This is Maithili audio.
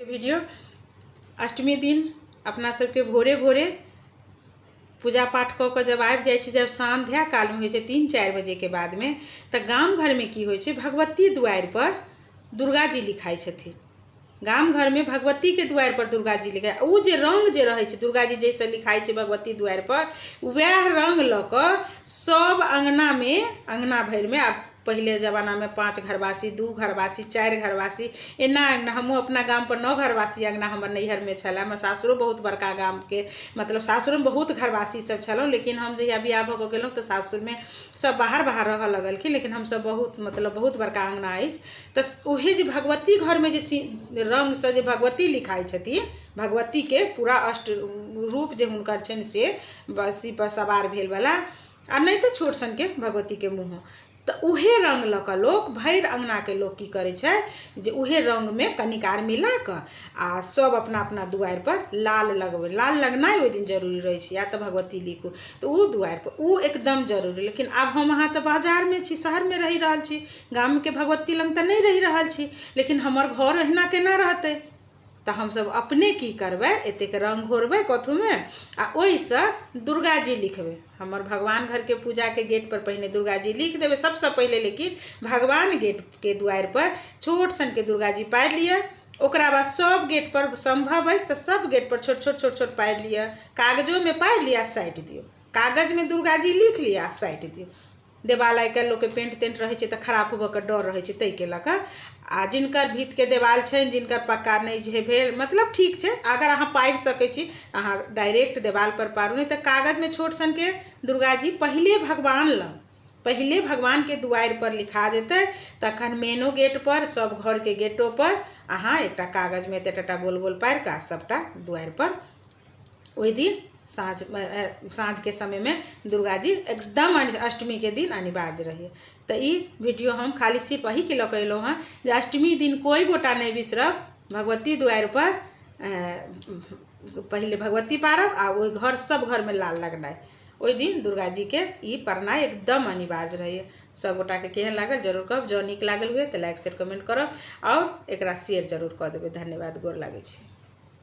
वीडियो अष्टमी दिन अपना सबके भोरे भोरे पूजा पाठ कऽ कऽ जब आबि जाइ छै, जब सांध्या कालमे होइ छै 3-4 बजेके बादमे, तऽ गाम घरमे की होइ छै, भगवती दुआरिपर दुर्गा जी लिखाइ छथिन। गाम घरमे भगवतीके दुआरिपर दुर्गा जी लिखाइ, ओ जे रङ्ग जे रहै छै दुर्गा जी जाहिसँ लिखाइ छै भगवती दुआरिपर, वएह रङ्ग लऽ कऽ सब अङ्गनामे, अङ्गना भरिमे। आब पहिले जमानामे 5 घरवासी, 2 घरवासी, 4 घरवासी, एना अङ्गना। हमहूँ अपना गामपर 9 घरवासी अङ्गना हमर नैहरमे छलै। हमर सासुरो बहुत बड़का गामके, मतलब सासुरोमे बहुत घरवासी सब छलहुँ, लेकिन हम जहिया बियाह भऽ कऽ गेलहुँ तऽ सासुरमे सब बाहर बाहर रहऽ लगलखिन, लेकिन हमसब बहुत, मतलब बहुत बड़का अङ्गना अछि। तऽ उहे जे भगवती घरमे जे रङ्गसँ जे भगवती लिखाइ छथिन, भगवतीके पूरा अष्ट रूप जे हुनकर छनि से बस्तीपर सवार भेलवला, आ नहि तऽ छोट सनके भगवतीके मुँह, तऽ उहे रङ्ग लऽ कऽ लोक भरि अङ्गनाके लोक की करै छै जे उहे रङ्गमे कनिक आर मिला कऽ आ सब अपना अपना दुआरिपर लाल लगबै। लाल लगनाइ ओहि दिन जरूरी रहै छै, या तऽ भगवती लिखू तऽ ओ दुआरिपर ओ एकदम जरूरी। लेकिन आब हम अहाँ तऽ बाजारमे छी, शहरमे रहि रहल छी, गामके भगवती लग तऽ नहि रहि रहल छी, लेकिन हमर घर एहिना केना रहतै? तऽ हमसब अपने की करबै, एतेक रङ्ग घोरबै कथूमे आ ओहिसँ दुर्गा जी लिखबै। हमर भगवान घरके पूजाके गेटपर पहिने दुर्गा जी लिख देबै सबसँ पहिले, लेकिन भगवान गेटके दुआरिपर छोट सनके दुर्गा जी पारि लिअ। ओकरा बाद सब गेटपर सम्भव अछि तऽ सब गेटपर छोट छोट छोट छोट पारि लिअ, कागजोमे पारि लिअ आ साटि दियौ। कागजमे दुर्गा जी लिख लिअ आ साटि दियौ। देवाल आइ काल्हि लोकके पेंट तेंट रहै छै तऽ खराब होबऽके डर रहै छै, ताहिके लऽ कऽ। आ जिनकर भीतके देवाल छनि, जिनकर पक्का नहि जे भेल, मतलब ठीक छै, अगर अहाँ पारि सकै छी अहाँ डायरेक्ट देवालपर पारू, नहि तऽ कागजमे छोट सनके दुर्गा जी पहिले भगवान लग, पहिले भगवानके दुआरिपर लिखा जेतै, तखन मेनो गेटपर सब घरके गेटोपर अहाँ एकटा कागजमे एते टाटा गोल गोल पारिकऽ आ सबटा दुआरिपर ओहि दिन साँझ साँझके समयमे दुर्गा जी एकदम अष्टमीके दिन अनिवार्य रहैए। तऽ ई वीडियो हम खाली सिर्फ अहीँके लऽ कऽ अयलहुँ हँ जे अष्टमी दिन कोइ गोटा नहि बिसरब, भगवती दुआरिपर पहिले भगवती पारब आ ओहि घर सब घरमे लाल लगनाइ, ओहि दिन दुर्गा जीके ई पड़नाइ एकदम अनिवार्य रहैए। सब गोटाके केहन लागल जरूर कहब, जँ नीक लागल हुए तऽ लाइक शेयर कमेंट करब आओर एकरा शेयर जरूर कऽ देबै। धन्यवाद, गोर लागै छी।